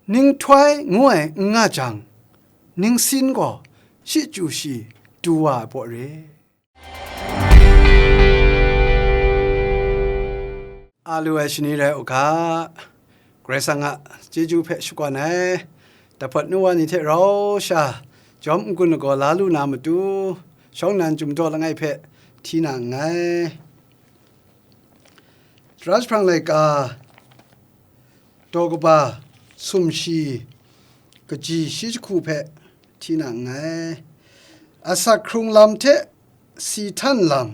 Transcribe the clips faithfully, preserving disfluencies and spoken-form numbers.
Ninghtoi ngu ai n nga jang, ningsin gaw shi chyu shi du wa ai baw re. A lu ai shani rai u ga, Karai Kasang a chyeju hpe shakawn ai, dahpawt nu wa ni hte rau sha, jawm n-gun lagaw la lu na matu, shawng nnan chyum daw langai hpe hti na nngai. Tara jahprang laika, daw kaba sumshi kaji shi jahku hpe hti na nngai. Asak hkrung lam hte si htan lam,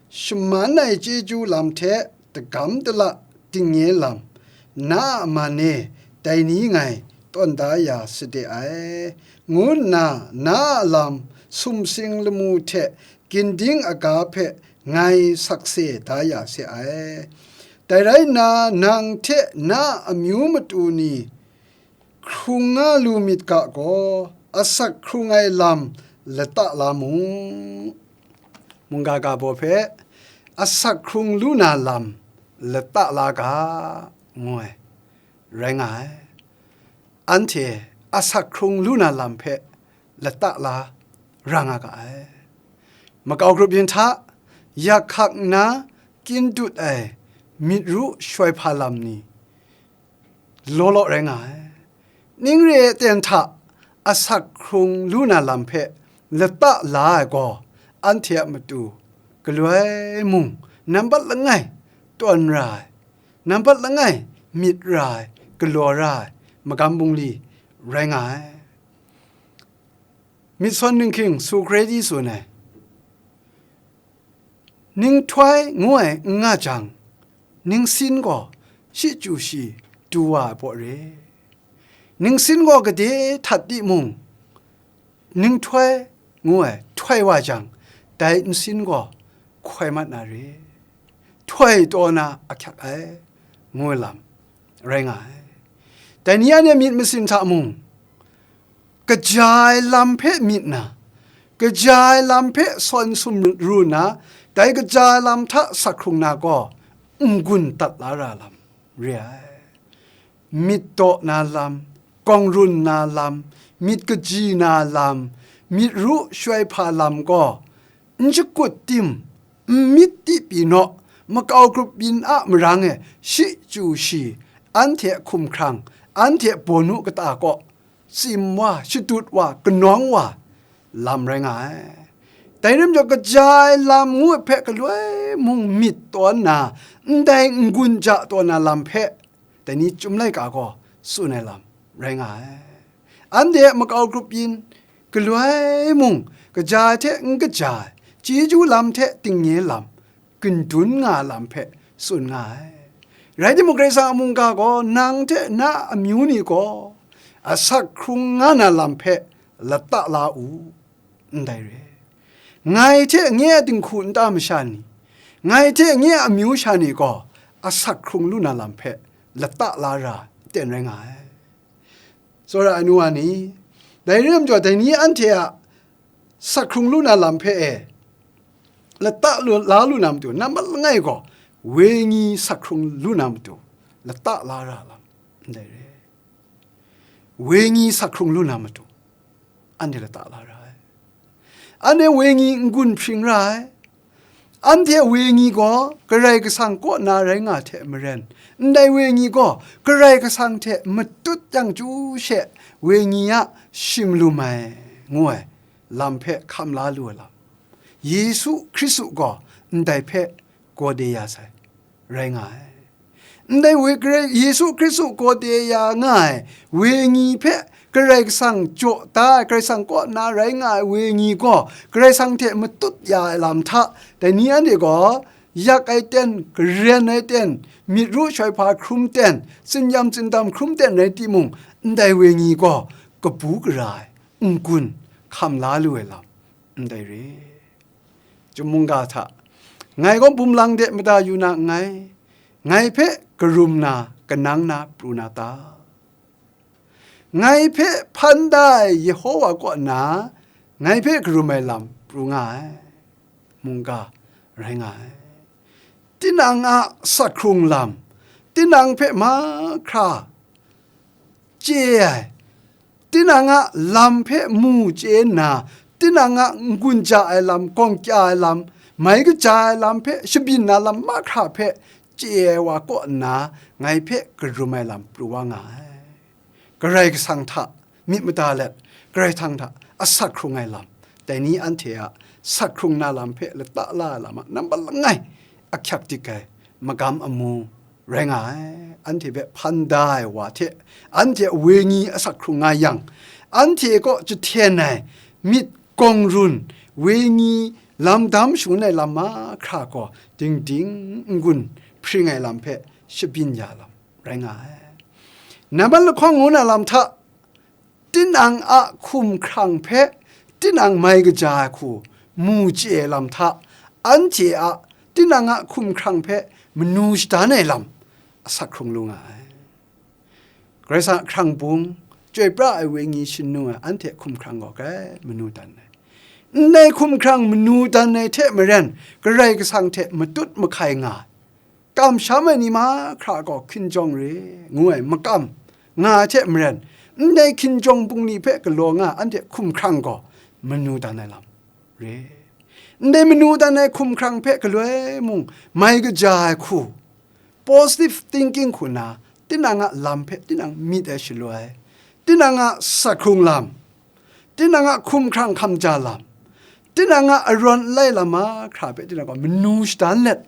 shaman ai chyeju lam hte dagam dala dingnye lam, na a man e dai ni ngai tawn da ya sade ai, ngu nna na a lam sumsing lamu hte ginding aga hpe ngai sakse da ya se ai. Dai rai nna, nang hte na a amyu matu ni hkrung nga lu myit ga gaw, asak hkrung ai lam lata la mu. Mungga ga baw hpe, asak hkrung lu na lam lata la ga, ngu ai, rai nga ai. Anhte asak hkrung lu na lam hpe lata la ra nga ga ai. Makau grup yin hta, yak hkak nna kyin dut ai myit ru shawai hpa lam ni law law rai nga ai. Ning re ai ten hta asak hkrung lu na lam hpe lata la ai gaw, anhte a matu galoi mung nambat langai tawn ra ai, nambat langai myit ra ai, galaw ra ai magam bungli rai nga ai. Myit sawn ninghking Socrates tsun ai, ninghtoi ngu ai n nga jang, ningsin gaw shi chyu shi du wa ai baw re. Ningsin gaw gade htat timung, ninghtoi ngu ai htoi wa jang, dai nsin gaw hkoi mat na re. Htoi taw na ahkyak ai, ngu ai lam rai nga ai. Dai ni anhte myit masin hta mung, kaja ai lam hpe myit na, kaja ai lam hpe sawn sumru nna, dai kaja ai lam hta sak hkrung na gaw, n-gun dat la ra lam re ai. Myit daw na lam, gawng run na lam, myit kaji na lam, myit ru shawai hpa lam gaw, n shakut tim, n myit ti pyi naw, makau grup yin a marang e shi chyu shi, anhte a hkumhkrang, anhte a bawnu kata kaw, tsim wa, shadut wa, kanawng wa, lam rai nga ai. Dai rai majaw, kaja ai lam ngu ai hpe galoi mung myit taw nna, ndai n-gun ja taw na lam hpe, dai ni chyum laika gaw tsun ai lam rai nga ai. Anhte a makau grup yin, galoi mung kaja ai hte n kaja ai, chyeju lam hte dingnye lam, gindun nga ai lam hpe tsun nga ai. Rai timung, Karai Kasang a mungga gaw nang hte na a amyu ni gaw asak hkrung nga na lam hpe lata la u, ndai re. Ngai hte nye a dinghku nta masha ni, ngai hte nye a amyu sha ni gaw asak hkrung lu na lam hpe lata la ra ten rai nga ai. Tsawra ai nu wa ni, dai re ai majaw, dai ni anhte a sak hkrung lu na lam hpe e, lata lu, la lu na matu, nambat langai gaw, wenyi sak hkrung lu na matu, lata la ra lam, ndai re. Wenyi sak hkrung lu na matu, anhte lata la ra ai. Anhte wenyi n-gun hpring ra ai. Anhte wenyi gaw Karai Kasang kaw na rai nga hte maren, ndai wenyi gaw Karai Kasang hte matut yang chyu she, wenyi a shimlum ai, ngu ai lam hpe hkam la lu ai lam, Yesu Hkristu gaw ndai hpe gaw de ya sai, rai nga ai. Ndai we Karai, Yesu Hkristu gaw de ya nga ai wenyi hpe Karai Kasang jaw da ai, Karai Kasang kaw na rai nga ai wenyi gaw Karai Kasang hte matut ya ai lam hta, dai ni anhte gaw yak ai ten, garen ai ten, myit ru shawai hpa hkrum ten, tsinyam tsindam hkrum ten rai timung, ndai wenyi gaw kabu gara ai, n-gun hkam la lu ai lam, ndai re. Chyum mungga hta, ngai gaw bum lang de mada yu na nngai, ngai hpe karum na, kanang na pru na ta? Ngai hpe hpan da ai Yehova kaw na, ngai hpe karum ai lam pru nga ai, mungga rai nga ai. Tinang a sak hkrung lam, tinang hpe mahkra chye ai, tinang a lam hpe mu chye nna, tinang a n-gun ja ai lam, gawng kya ai lam, mai kaja ai lam hpe shabyin na lam mahkra hpe chye ai wa kaw nna, ngai hpe karum ai lam pru wa nga ai. Karai Kasang hta myit mada let, Karai Kasang hta asak hkrung ai lam, dai ni anhte a sak hkrung na lam hpe lata la ai lam a nambat langai ahkyak dik ai magam amu rai nga ai. Anhte hpe hpan da ai wa hte, anhte a wenyi asak hkrung nga yang, anhte kaw jahten ai myit gawng run, wenyi lam dam shangun ai lam mahkra gaw, dingding n-gun hpring ai lam hpe shabyin ya lam rai nga ai. Nambat lahkawng ngu na lam hta, tinang a hkumhkrang hpe, tinang mai kaja ai hku mu chye ai lam hta, anhte a tinang a hkumhkrang hpe manu shadan ai lam asak hkrung lu nga ai. Karai Kasang a hkrang bung, chyoi pra ai wenyi shanu ai anhte hkumhkrang gaw grai manu dan ai. Ndai hkumhkrang manu dan ai hte maren, Karai Kasang hte matut mahkai nga ai, kamsham ai ni mahkra gaw hkinjawng re, ngu ai makam nga ai hte maren, ndai hkinjawng bungli hpe galaw nga ai anhte hkumhkrang gaw manu dan ai lam re. Ndai manu dan ai hkumhkrang hpe galoi mung mai kaja ai hku, positive thinking hku na, tinang a lam hpe tinang myit ai shaloi, tinang a sak hkrung lam, tinang a hkumhkrang hkam ja lam, tinang a arawn alai lam mahkra hpe tinang gaw manu shadan let,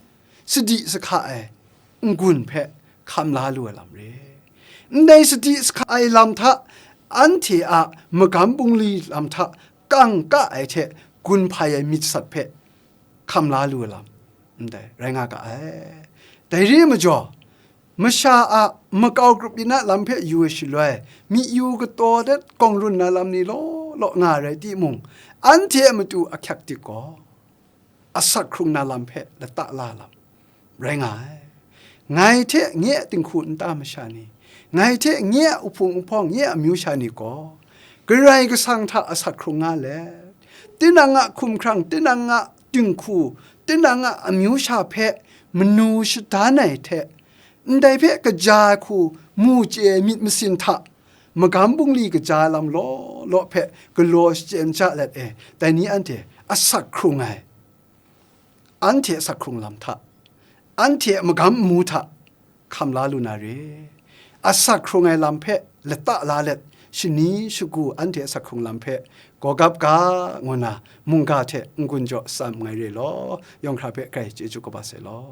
sadi sahka ai n-gun hpe hkam la lu ai lam re. Ndai sadi sahka ai lam hta, anhte a magam bungli lam hta kangka ai hte gun hpai ai myit sat hpe hkam la lu ai lam, ndai rai nga ga ai. Dai re ai majaw, masha a makau grup yin a lam hpe yu ai shaloi, myi yu kataw dat gawng run na lam ni law law nga ai rai timung, anhte a matu ahkyak dik gaw, asak hkrung na lam hpe lata la lam rai nga ai. Ngai hte nye a dinghku nta masha ni, ngai hte nye a uhpung uhpawng, nye a amyu sha ni gaw, Karai Kasang hta asak hkrung nga let, tinang a hkumhkrang, tinang a dinghku, tinang a amyu sha hpe manu shadan ai hte, ndai hpe kaja ai hku mu chye ai myit masin hta, magam bungli kaja ai lam law law hpe galaw shachyen sha let e, dai ni anhte asak hkrung ai, anhte asak hkrung lam hta, anhte a magam amu hta hkam la lu na re. Asak hkrung ai lam hpe lata la let, shani shagu anhte asak hkrung lam hpe gawgap ga, ngu na mungga hte n-gun jaw tsam nngai re law, yawng hkra hpe grai chyeju kaba sai law.